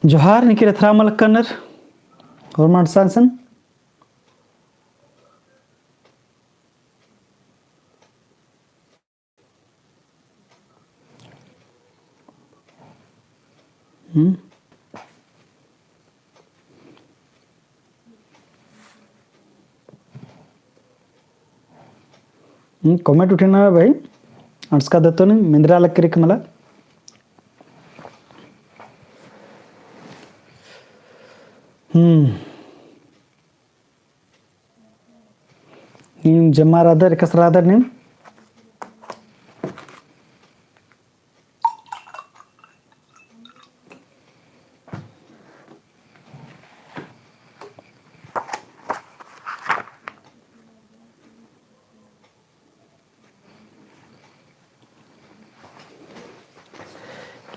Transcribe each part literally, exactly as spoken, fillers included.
जोहार, नीकिर एथरा मलकनर, होरमर अंड़सा असन। हम्म। हम्म, comment उठेना भाई, अंड़सका दत्तो नीम, मेंदरा लक्करी का मला। हम्म। नीम जमा रअदर, एकासे रअदर नीम।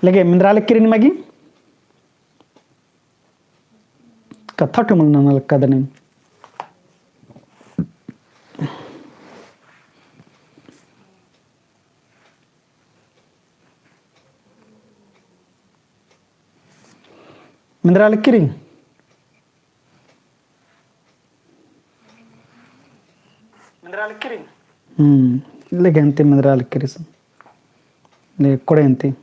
लगे मेंदरा लक्करी निमा गे। कत्था ठो मल नना लक्कादर नीम। मेंदरा लक्करी? मेंदरा लक्करी? हम्म, लेगे अन्ती मेंदरा लक्करी सन। ले कोड़े अन्ती।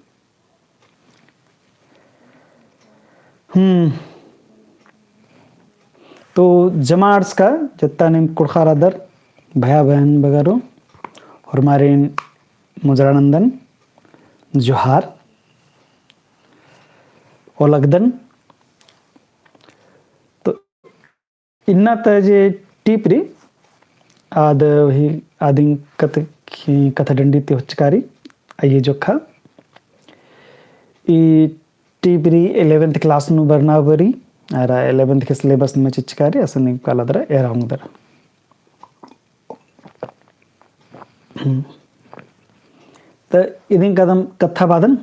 हम्म। तो जमा अंड़सका, जत्ता नीम कुँड़ुख़र रअदर, भया बहन बगरो, होरमारिन मुजरा नन्दन, जोहार, ओलगदन। तो इन्ना ता जे टीप रई, आद वही आदिन कत-, कत्था डंडी ती होचका रई, अइय्या जोक्खा। ई टीप रई eleventh class नू बरना बरी, अरा eleventh के syllabus नू चिच्चका रई, असन काला दरा एरा ओंगदर। हम्म। त इदिन कदम कत्था बादन।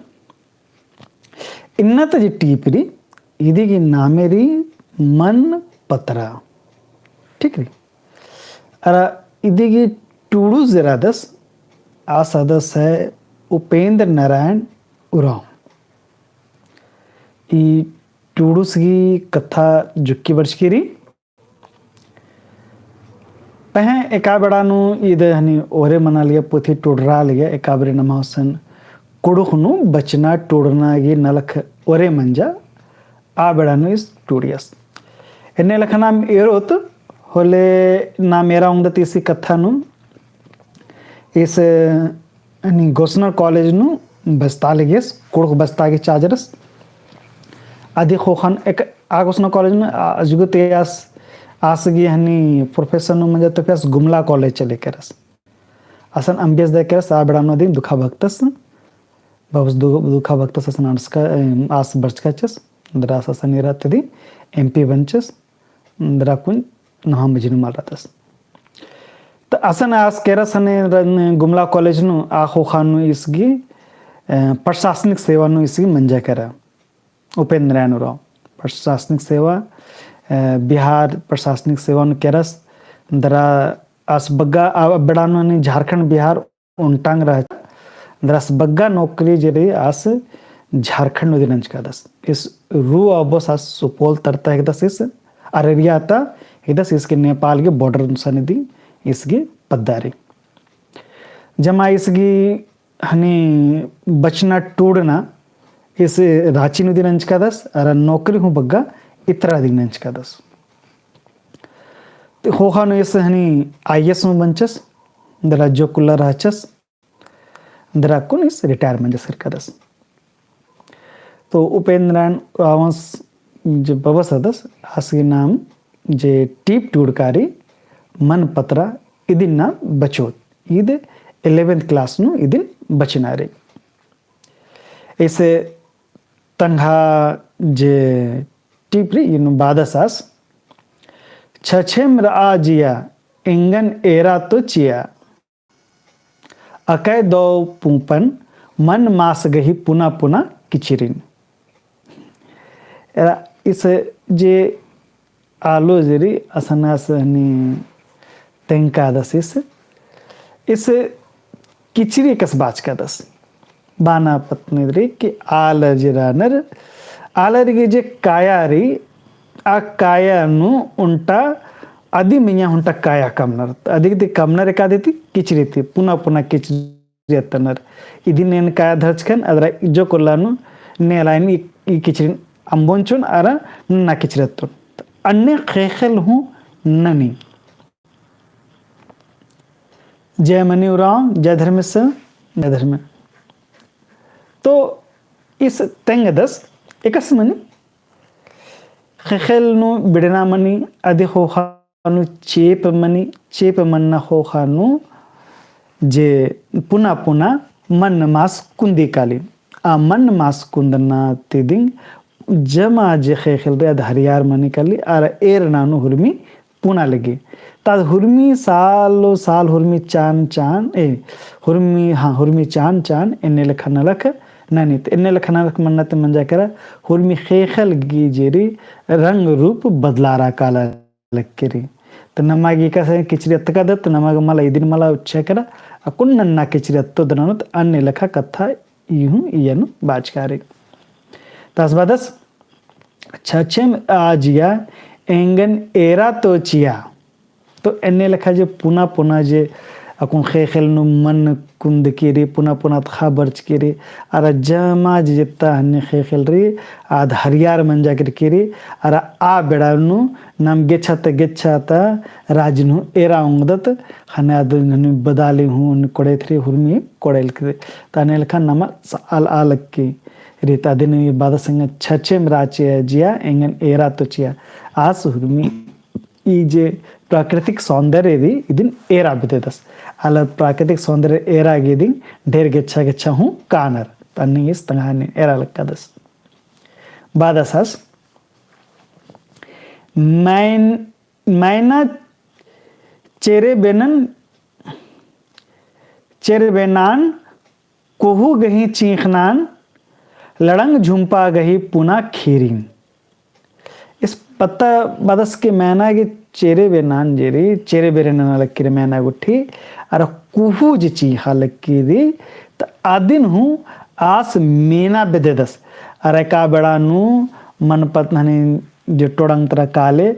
इन्ना ता जे टीप रई, इदी गही नामे रई मन पतरा। ठीक रई। अरा इदी गही टूड़ुस जे रअदस, आस रअदस है उपेंद्र नारायण उराँव। ई टूड़ुस गही कत्था जुक्की बरचकी रई। पहें एका बेड़ा नू ईद हनी ओरे मना लगिया, पुथी टूड़रा लगिया, एका बेड़ा नम्है गुसन कुँड़ुख़ नू बचना टूड़ना गही नलख ओरे मंजा, आ बेड़ा नू ईस टूड़ियस। एन्ने लेखा नाम एरोत होले नाम एरा ओंगदत ईस कत्था नू ईस हनी गोस्सनर college नू बस्ता लगियस, कुँड़ुख़ बस्ता गही चाजरस। अदी ख़ोख़न एक आ गोस्सनर college नू आ, अजगुत आस, आस गही हनी professor नू मंजा तो फिर आस गुमला college चले केरस। असन MBS दय केरस, आ बेड़ा नू अदिन दुखा भगतस, बाबस दु-, दुखा भगतस असन अंड़सका, एम, आस बरचका चिअस, दरा आस असन एरा ती अदी MP बनचस। दरा कुन नम्है मझी नू मल रअदस। त असन आस केरस हने र-, गुमला college नू आ ख़ोख़ा नू ईस गही, अ, प्रशासनिक सेवा नू ईस गही मंजा केरा। उपेंद्र नारायण उराँव प्रशासनिक सेवा, अ, बिहार प्रशासनिक सेवा नू केरस। दरा आस बग्गे आ बेड़ा नू हनी झारखंड बिहार ओन्टांग रहचा, दरा आस बग्गे नौकरी जे रई आस झारखंड नू दिम नंजकादस। ईस रु अबोस आस सुपौल तरता हेकदस ईस, अररिया ता हेकदस ईस के नेपाल गही border नू सनिदी ईस गही पद्दा रई। जमा ईस गही हनी बचना टूड़ना ईस राँची नू दिम नंजकादस, अरा नौकरी हूँ बग्गे इतरा दिम नंजकादस। ते ख़ोख़ा नू ईस हनी IAS हूँ बनचस, दरा जोक उल्ला रहचस, दरा कुन ईस retire मंजस केरकादस। तो उपेंद्र नारायण उराँवस जे बबस रअदस, आस गही नाम जे टीप टूड़का रई मन पतरा, इदिन नाम बचोत, ईद eleventh class नू इदिन बचना रई। ईस तंग्है जे टीप रई इन्नु बादस आस, छछेम रआ जिया, एंगन एरा तो चिया। अकय दौ पूंपन, मन मास गही पुना पुना किचिरिन। एरा ईस जे आलो जे रई असन आस हनी तेंगकादस ईस, ईस किचरी कस बाचकादस। बाना पत्त नू रई कि आल जे रअनर, आलर गे जे काया रई, आ काया नू ओन्टा अदी मइय्याँ ओन्टा काया कमनर। अदी गे ती कमनर एका दी ती किचरी ती, पुना पुना किचरी अत्तनर। इदिन एन काया धरचकन, अदरा इजो कोल्ला नू नेलाइन ई, ई किचरिन अम्बोन चोन, अरा नन्ना किचरी अत्तोन। अन्ने ख़ेख़ेल हूँ ननी। जय मनी उराँव, जय धर्मेस, जय धर्मे। तो इस तेंगदस एकस मनी ख़ेख़ेल नू बिड़ना मनी, अदी ख़ोख़ा नू चेंप मनी, चेंप मन्ना ख़ोख़ा नू जे पुना पुना मन्न मास कुन्दी काली। आ मन्न मास कुन्दना ती दिम जमा जे ख़ेख़ेल रई अद हरियार मनी काली, अरा एरना नू हुरमी पुना लगी। ता हुरमी सालो साल हुरमी चान चान, ए, हुरमी, हाँ, हुरमी चान चान एन्ने लेखा नलख ननी। त एन्ने लेखा नलख मन्ना ती मंजा केरा हुरमी ख़ेख़ेल गे जे रई रंग रूप बदलारा काला लक्की रई। त नमा गे एकासे किचरी अत्तकादत, नमा गे मला इदिन मला उच्छा केरा, अक्कुन नन्ना किचरी अत्तोद ननोत, अन्ने लेखा कत्था इहूँ इय्या नू बाचका रई। तस बअदस, छछेम आ जिया एंगन एरा तो चिया। तो एन्ने लेखा जे पुना पुना जे अक्कुन ख़ेख़ेल नू मन्न कुन्दकी रई, पुना पुना अतख़ा बरचकी रई, अरा जमा जे जेत्ता हन्ने ख़ेख़ेल रई, आद हरियार मंजा केरकी रई, अरा आ बेड़ा नू नाम गेच्छा ता, गेच्छा ता राजी नू एरा ओंगदत, ख़ने आद हन्ने बदाली हूँ कोड़ेत रई, हुरमी कोड़ेलकी रई। त अन्ने लेखा नमा स-, आल-, आलक्की रई। त अदिन बअदस एंगन छछेम आ जिया एंगन एरा तो चिया। आस हुरमी ई जे प्राकृतिक सौंदर्य रई, इदिन एरा बेद्ददस। आलर प्राकृतिक सौंदर्य एरा गे दिम ढेर गेच्छा गेच्छा हूँ कानर। त अन्ने इस तंग्है नीन एरा लक्कादस। बअदस आस, मैन-, मैना चेरे बेनन, चेरे बेनान कुहू गही चींख़नान, लड़ंग झुम्पा गही पुना खीरिन। इस पत्ता बअदस के मैना गे चेरे बेनान जे रई, चेरे बेरे नना लक्की रई मैना गुट्ठी, अरा कुहू जे चींख़ा लक्की रई, त अदिन हूँ आस मेना बेद्ददस। अरा एका बेड़ा नू मन पत्त हनी जे टोड़ंग तरा काले,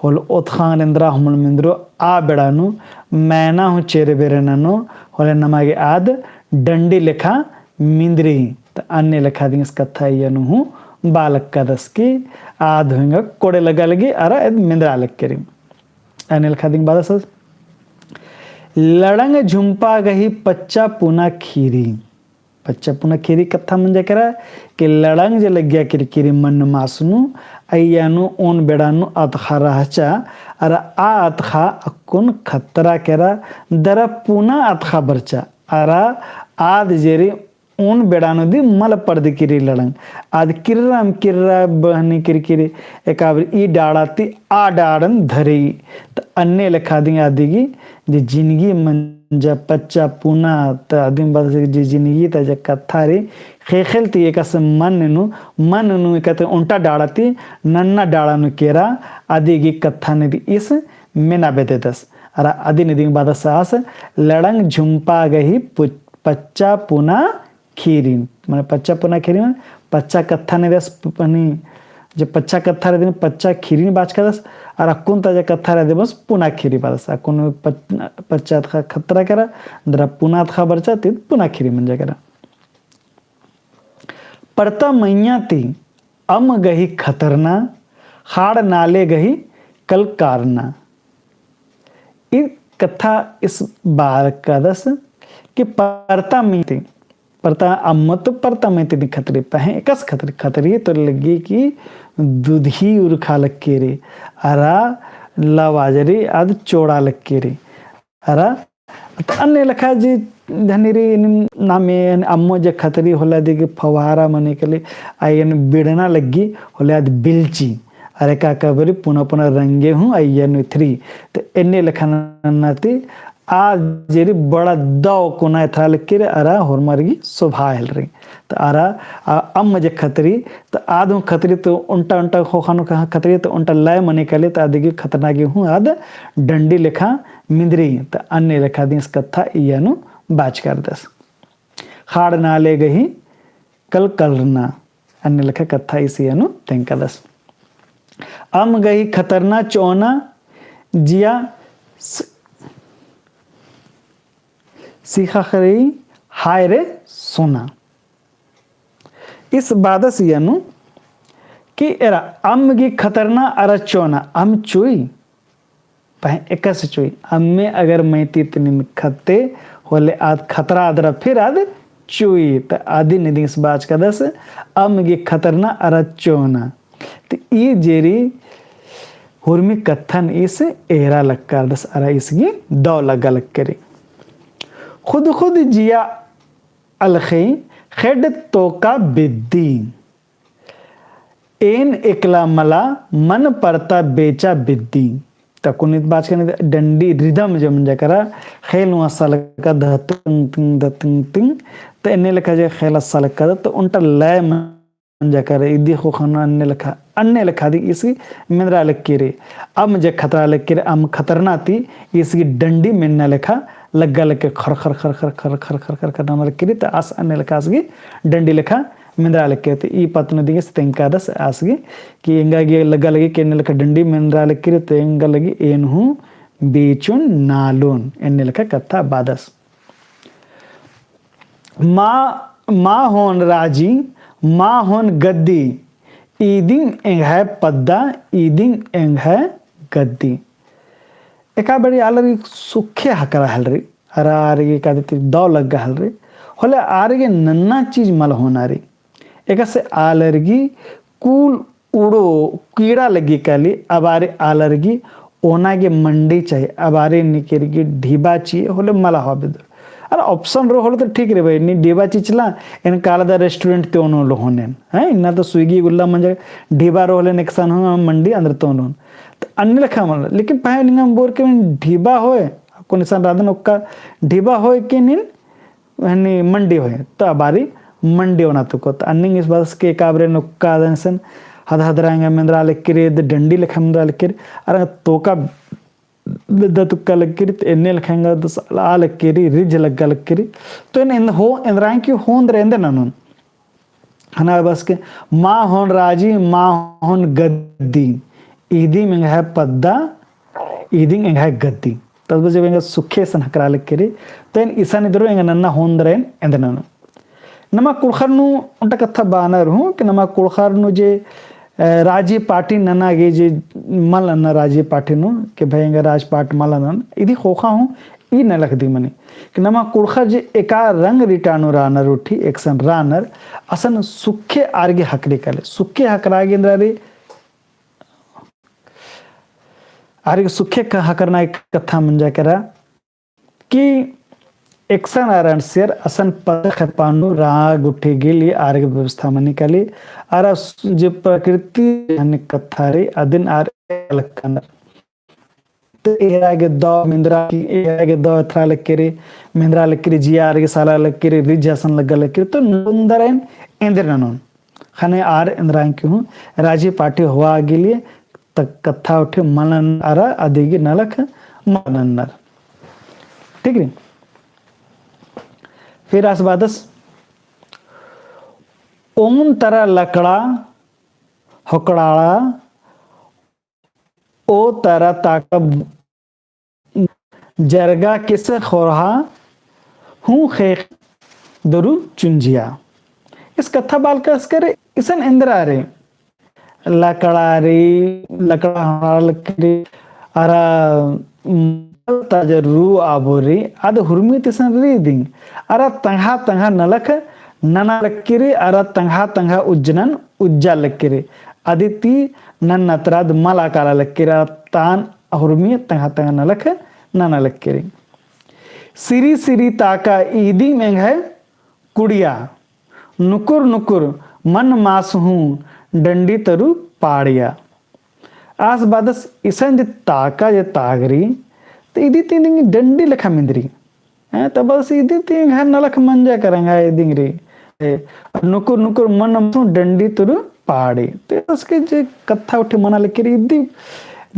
होले ओतख़ांग एन्दरा हुमल मेंदरो आ बेड़ा नू मैना हूँ चेरे बेरे ननो, होले नमा गे आद डंडी लेखा मेंदरी। त अन्ने लेखा दिम इस कत्था इय्या नू हूँ बआ लक्कादस कि आद हूँ एंगा कोड़े लगा लगी अरा एद मेंदरा लक्की रई। अन्ने लेखा दिम बअदस, लड़ंग झुम्पा गही पच्चा पुना खीरी। पच्चा पुना खीरी कत्था मंजा केरा कि लड़ंग जे लग्गिया केरकी रई मन्न मास नू, अइय्या नू ओन बेड़ा नू अतख़ा रहचा, अरा आ अतख़ा अक्कुन खतरा केरा, दरा पुना अतख़ा बरचा, अरा आद जे रई ओन बेड़ा नू दिम मल परदकी रई लड़ंग। आद किर्रम किर्रा बहनी केरकी रई, एका बारी ई डाड़ा ती आ डाड़न धरई। त अन्ने लेखा दिम अदी गे जे जिनगी मंजा पच्चा पुना, त अदिम बअदस जे जिनगी ता जे कत्था रई, ख़ेख़ेल ती एकासे मन्न नू, मन्न नू एका ती ओन्टा डाड़ा ती नन्ना डाड़ा नू केरा, अदी गे कत्था नू दिम इस मेना बेद्ददस। अरा अदिन दिम बअदस आस, लड़ंग झुम्पा गही पु-, पच्चा पुना खीरिन, माने पच्चा पुना खीरिन, पच्चा कत्था नू दिम आस प-, पनी, जे पच्चा कत्था रई दिम पच्चा खीरिन बाचकादस, अरा अक्कुन ता जे कत्था रई दिम आस पुना खीरी बअदस। अक्कुन पच-, पच्चा अतख़ा खतरा केरा, दरा पुना अतख़ा बरचा, ती पुना खीरी मंजा केरा। परता मइय्याँ ती अम्म गही खतरना, ख़ाड़ नाले गही कलकारना। ई कत्था इस बआ लक्कादस कि परता मइय्याँ ती, परता अम्म तो परता मइय्याँ ती खतरी, पहें एकासे खतरी, खतरी तो लग्गी कि दुधी उरखा लक्की रई, अरा लवाजरी आद चोड़ा लक्की रई। अरा त अन्ने लेखा जे धनी रई, नामे अम्म जे खतरी होले अदी गे फवारा मनी काली, अइय्या नू बिड़ना लग्गी होले आद बिलची। अरा एका बारी पुना पुना रंगे हूँ अइय्या नू एथरी। त एन्ने लेखा नन्ना ती आ जे रई बड़ा दव कोना एथरा लक्की रई, अरा होरमर गही सोभा हेलरी। त अरा आ अम्म जे खतरी, त आद हूँ खतरी त ओन्टा ओन्टा ख़ोख़ा नू कहाँ खतरी त ओन्टा लय मनी काली, त अदी गे खतरना गे हूँ आद डंडी लेखा मेंदरी। त अन्ने लेखा दिम इस कत्था इय्या नू बाचकादस। ख़ाड़ नाले गही कलकारना। अन्ने लेखा कत्था ईस इय्या नू तेंगकादस। अम्म गही खतरना चोना जिया स-, सिखखरी हाय रे सोना। ईस बादस इय्या नू कि एरा अम्म गही खतरना अरा चोना, अम्म चुई, पहें एकासे चुई। अम्मे अगर मइय्याँ ती नीन खत्ते होले आद खतरा अदरा फिर आद चुई। त अदिन इदिन ईस बाचकादस अम्म गही खतरना अरा चोना। त ई जे रई हुरमी कत्थन ईस एरा लक्कादस अरा ईस गही दव लग्गा लक्की रई। खुद खुद जिया अलख़ी ख़ेड्ड तोका बिद्दी। एन एकला मला मन परता बेचा बिद्दी। त कुनित बाचकन डंडी rhythm जे मंजा केरा, ख़ेल नू असा लक्का धतंग तिंग धतंग तिंग। त एन्ने लेखा जे ख़ेल असा लक्का त ओन्टा लय मंजा केरा, इदी ख़ोख़ा नू अन्ने लेखा, अन्ने लेखा दी ईस गही मेंदरा लक्की रई। अम्म जे खतरा लक्की रई, अम्म खतरना ती ईस गही डंडी मेन्ना लेखा लग्गा लक्की रई, खर खर खर खर नना लक्की रई। त आस अन्ने लेखा आस गही डंडी लेखा मेंदरा लक्की रई। त ई पत्त नू इदिन ईस तेंगकादस आस गही कि एंगा गे लग्गा लगी कि एन्ने लेखा डंडी मेंदरा लक्की रई, त एंगा लगी एन हूँ बेचोन नालोन, एन्ने लेखा कत्था बादस। मा, मा होन राजी, मा होन गद्दी, इदिन एंग्है पद्दा, इदिन एंग्है गद्दी। एका बारी आलर गे सुखे ख़क्खरा हेलरी, अरा आर गे कादती दव लग्गा हेलरी, होले आर गे नन्ना चीज मल होना रई। एकासे आलर गही कुल उड़ो कीड़ा लग्गी काली, अबारी आलर गही ओना गे मंडी चाही, अबारी निकिर गही ढिबा चिए होले मला होआ बेद्दोर। अरा option रओ होले तो ठीक रई भाई, नीन ढिबा चिचला, एन काला दा restaurant ती ओनोन होनेन। हैं, इन्ना तो Swiggy गुल्ला मंजा, ढिबा रओ होले एकसन हूँ मंडी अंदर ती ओनोन। त अन्ने लेखा मल, लेकिन पहें निंगन बोर के नीन ढिबा होय, अक्कुन इसन रअदन ओक्का ढिबा होय के नीन हनी मंडी होय, त अबारी मंडी ओना तुक्को। त अन्निंग ईस बादस के एका बारी नू ओक्का दन सन हद हदरा एंगा मेंदरा लक्की रई, द डंडी लेखा मेंदरा लक्की रई, अरा तोका द, द तुक्का लक्की रई, त एन्ने लेखा एंगा दस आ लक्की रई, रिझ लग्गा लक्की रई। तो एन, एन हो, एन्दरा की होन्दर एन्देर ननोन। ख़ने बस के, मा होन राजी, मा होन गद्दी, इदिम एंग्है पद्दा, इदिम एंग्है गद्दी। तब जब एंगा सुखे इसन ख़क्खरा लक्की रई, तो एन इसन इदरो एंगा नन्ना होन्दर एन एन्देर ननोन। नमा कुँड़ुख़र नू ओन्टा कत्था बअनर हूँ कि नमा कुँड़ुख़र नू जे, अ, राजी पार्टी नना गे जे मल नन्ना राजी पार्टी नू कि भाई एंगा राज पार्टी मल नना, इदी ख़ोख़ा हूँ ई नलख दी मनी कि नमा कुँड़ुख़र जे एका रंग रिटा नू रअनर उठी एकसन रअनर, असन सुखे आर गे ख़क्खरी काली, सुखे ख़क्खरा गे एन्दरा रई, आर गे सुखे ख़क्खरना कत्था मंजा केरा कि एकसन आर अंड़सियर असन पद्दा खेपा नू रआ गुट्ठी गे लिए आर गे व्यवस्था मनी काली, अरा जे प्रकृति हनी कत्था रई अदिन आर लक्कनर। त एरा गे दव मेंदरा की, एरा गे दव एथरा लक्की रई, मेंदरा लक्की रई, जिया आर गे साला लक्की रई, रिझ असन लग्गा लक्की रई, तो नन्दर एन एन्देर ननोन। ख़ने आर एन्दरा की हूँ राजी पार्टी होआ गे लिए त कत्था उठी मल नन्नर अरा अदी गे नलख मल नन्नर। ठीक रई। फिर आस बादस ओन तरा लकड़ा होकड़ाड़ा ओ तरा ताका जरगा किस खोरहा हूँ ख़ेख़ दरु चुंजिया। ईस कत्था बालकस केरे इसन एन्दरा रई। लकड़ा रई, लकड़ा हमारा लकड़ी, अरा, उम, ताजा रू आबो रई, अद हुरमी तिसन रई दिंग। अरा तंग्हा तंग्हा नलख नना लक्की रई, अरा तंग्हा तंग्हा उज्जनन उज्जा लक्की रई। अदी ती नन्ना तरा अद मला काला लक्की रई, अरा तान हुरमी तंग्हा तंग्हा नलख नना लक्की रई। सिरी सिरी ताका ईदिम एंग्है कुड़िया, नुकुर नुकुर मन मास हूँ डंडी तरु पाड़िया। आस बादस इसन जे ताका जे तागरी, त इदी ती दिंग डंडी लेखा मेंदरी। हैं, त बस इदी ती एंग्है नलख मंजा केरा एंग्है इदिंग रई। ए, नुकुर नुकुर मन मास हूँ डंडी तरु पाड़ी। त बस के जे कत्था उठी मना लक्की रई, इदी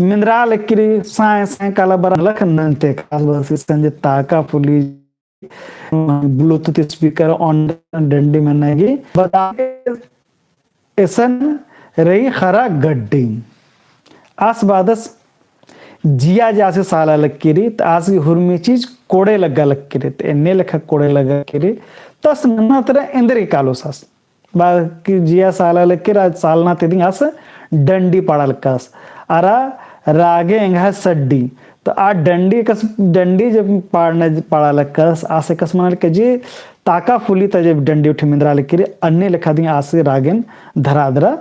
मेंदरा लक्की रई, साँय साँय काला बरा नलख नन्ते। आस बादस इसन जे ताका पुली Bluetooth speaker on डंडी मेन्ना गे बता। एसन रई खरा गड्डी। आस बादस जिया जे आस साला लक्की रई, त आस गे हुरमी चीज कोड़े लग्गा लक्की रई। त एन्ने लेखा कोड़े लग्गा लक्की रई, त आस नन्ना तरा एन्देर गे कालोस आस। बाकी जिया साला लक्की रई, सालना ती दिम आस डंडी पाड़ा लक्कास। अरा रागे एंग्है सड्डी। त आ डंडी कस, डंडी जब पाड़ना, पाड़ा लक्कास, आस एकस मना लक्की जे ताका फुली ता जब डंडी उठी मिंदरा लक्की रई, अन्ने लेखा दिम आस रागेन धरा धरा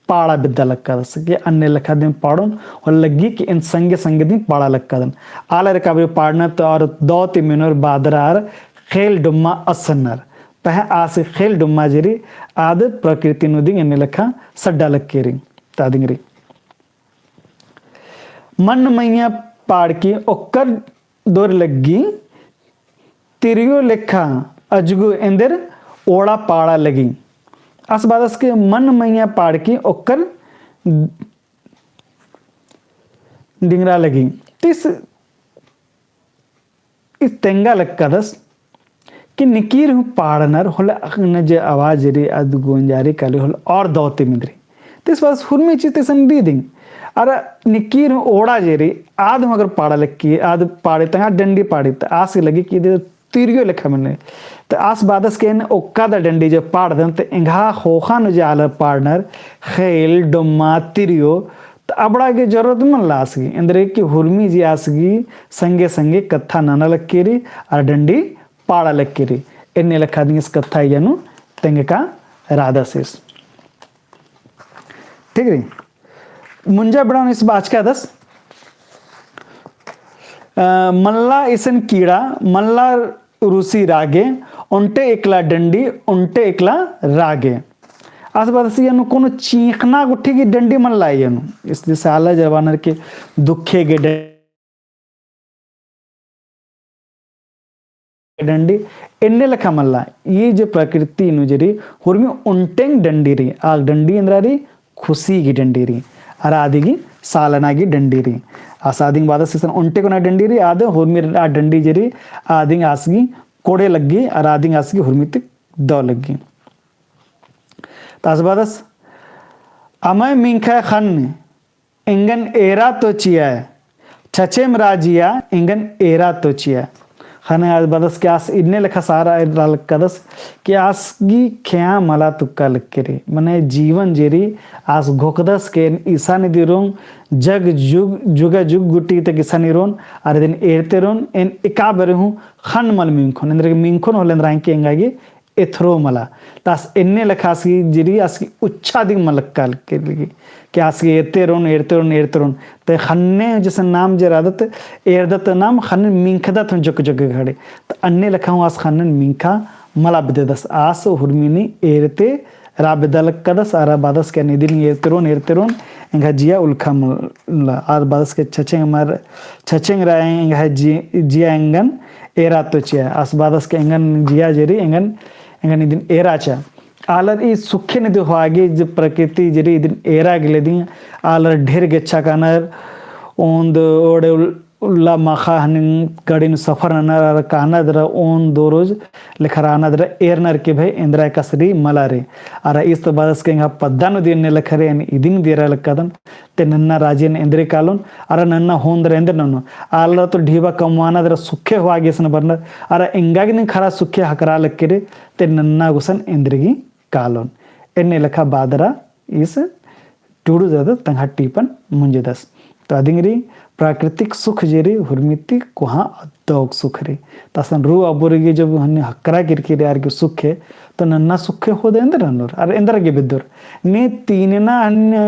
पाड़ा बेद्दा लक्कादस कि अन्ने लेखा दिम पाड़ोन, होले लग्गी कि एन संगे संगे दिम पाड़ा लक्कादन। आलर का भी पाड़नर तो आर दौ ती मेनोर बादरा आर खेल डुम्मा असनर। पहें आस खेल डुम्मा जे रई आद प्रकृति नू दिम एन्ने लेखा सड्डा लक्की रई। त अदिंग रई। मन मइय्याँ पाड़की ओक्कर दोर लग्गी, तिरियो लेखा अजगो एन्देर ओड़ा पाड़ा लगी। आस बादस के मन मइय्याँ पाड़की ओक्कर डिंगरा लगी। तिस इस तेंगा लक्कादस कि निकिर हूँ पाड़नर होले अखने जे आवाज रई आद गोंजारी काली होले और दौ ती मिंदरी। तिस बादस हुरमी चीज तिसन रई दिम। अरा निकिर हूँ ओड़ा जे रई आद हूँ अगर पाड़ा लक्की, आद पाड़ी तंगआ डंडी पाड़ी, त आस लग्गी कि इदे तिरियो लेखा मने। त आस बादस के एन ओक्का दा डंडी जे पाड़दन, त एंग्है ख़ोख़ा नू जे आलर पाड़नर, खेल, डुम्मा, तिरियो, त अबड़ा गे जरूरत मल्ला आस गे। एन्देर गे कि हुरमी जे आस गे संगे संगे कत्था नना लक्की रई, अरा डंडी पाड़ा लक्की रई। एन्ने लेखा दिम इस कत्था इया नू तेंगका रअदस इस। ठीक रई। मुंजा बिड़ा नू इस बाचकादस, अ, मल्ला इसन कीड़ा, मल्ला रूसी रागे, ओन्टे एकला डंडी, ओन्टे एकला रागे। आस बादस इया नू कोनो चींख़ना गुट्ठी गही डंडी मल्ला इया नू। इस जैसे आलर जरबानर के दुखे गे डंडी डंडी, एन्ने लेखा मल्ला। ई जे प्रकृति नू जे रई, हुरमी ओन्टेंग डंडी रई, आ डंडी एन्दरा रई, खुशी गही डंडी रई, अरा आदि गही सालना गही डंडी रई। आस आदिंग बादस इसन ओन्टे कोना डंडी रई, आद हुरमी आ डंडी जे रई, आदिंग आस गही कोड़े लग्गी, अरा आदिंग आस गही हुरमी ती दौ लग्गी। त आस बादस, अमय मिंखा ख़न्न एंगन एरा तो चिया, छछेम राजिया एंगन एरा तो चिया। ख़ने आस बादस के आस इन्ने लेखा सारा एरा लक्कादस कि आस गही खेआ मला तुक्का लक्की रई। मने जीवन जे रई आस घोखदस के एन इसानी दिरोन जग जुग, जुगा जुग गुट्ठी तक इसानी रोन, अरा इदिन एरते रोन, एन एका बारी हूँ ख़न्न मल मिंखोन, एन्देर गे मिंखोन होले एन्दरा एंग्है एथरो मला। त आस एन्ने लेखा आस गही जे रई आस गही उच्छा दिम मलक्का लक्की रई कि आस गही एरते रोन, एरते रोन, एरते रोन। त ख़न्ने जैसे नाम जे रअदत, एरदत नाम ख़न्ने मिंखदत हूँ जोक जोक घड़ी। त अन्ने लेखा हूँ आस ख़न्ने मिंखा मला बेद्ददस। आस हुरमी नी एरते रआ बेद्दा लक्कादस, अरा बादस के इदिन एरते रोन, एरते रोन, एंग्है जिया उल्खा मला। अरा बादस के छछेंग मर, छछेंग रआ एंग्है जि-, जिया एंगन एरा तो चिया। आस बादस के एंगन जिया जे रई, एंगन, एंगन इदिन एरा चिया। आलर ई सुखे निदि होआ गे जे प्रकृति जे रई इदिन एरा गे ले दिम, आलर ढेर गेच्छा कानर, ओन्द ओड़े उल-, उल्ला माखा हनी गाड़ी नू सफर ननर अरा कानर दरा ओन दो रोज लेखा रानर दरा एरनर के भई एन्दरा एकासे रई मला रई। अरा इस तो बादस के एंग्है पद्दा नू दिम एन्ने लेखा रई, एन इदिन दिम एरा लक्कादन, ते नन्ना राजी एन एन्देर कालोन, अरा नन्ना होन दरा एन्देर ननोन। आलर तो ढिबा कमवाना दरा सुखे होआ गे इसन बरनर, अरा एंगा गे दिम खरा सुखे हकरा लक्की रई, ते नन्ना गुसन एन्देर गे कालोन। एन्ने लेखा बादरा इस टुडुदत तंग्है टीपन मुंजदस। तो अदिंग रई प्राकृतिक सुख जे रई हुरमी ती कोहाँ अद्दौक सुख रई। त असन रु अबुर गे जब हन्ने हकरा केरकी रई आर गे सुखे, तो नन्ना सुखे होदे एन्देर ननोर, अरा एन्देर गे बेद्दोर। ने तीनना हन्ने,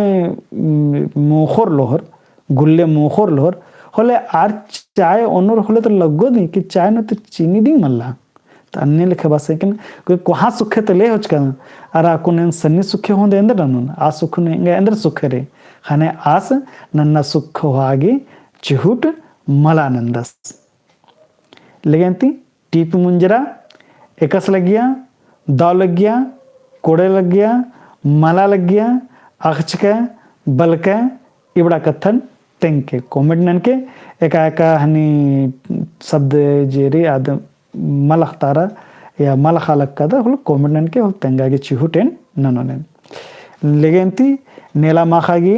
उम, मोख़ोर लोहर, गुल्ले मोख़ोर लोहर, होले आर चाय ओनोर होले तो लग्गो दिम कि चाय नू तो चीनी दिम मल्ला। त अन्ने लेखा बासे कि कोहाँ सुखे तो ले होचका, अरा अक्कुन एन सन्नी सुखे होदे एन्देर ननोन, आ सुख नू एंगा एन्देर सुखे रई। ख़ने आस नन्ना सुख होआ गे चिहुट मला नन्दस। लेकिन ती टीप मुंजरा, एकस लग्गिया, दौ लग्गिया, कोड़े लग्गिया, मला लग्गिया, अख़चका, बलका, इबड़ा कत्थन तेंगके, comment ननके, एका एका हनी शब्द जे रई आद मल अख़तारा या मल अख़ा लक्कादर, होले comment ननके, होले तेंगा गे चिहुट एन ननोन एन। लेगेन ती नेला माखा गे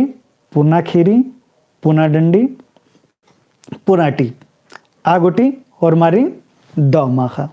पुना खीरी, पुना डंडी, पुना टी। आ गूटी ओर्मारिन दव माखा।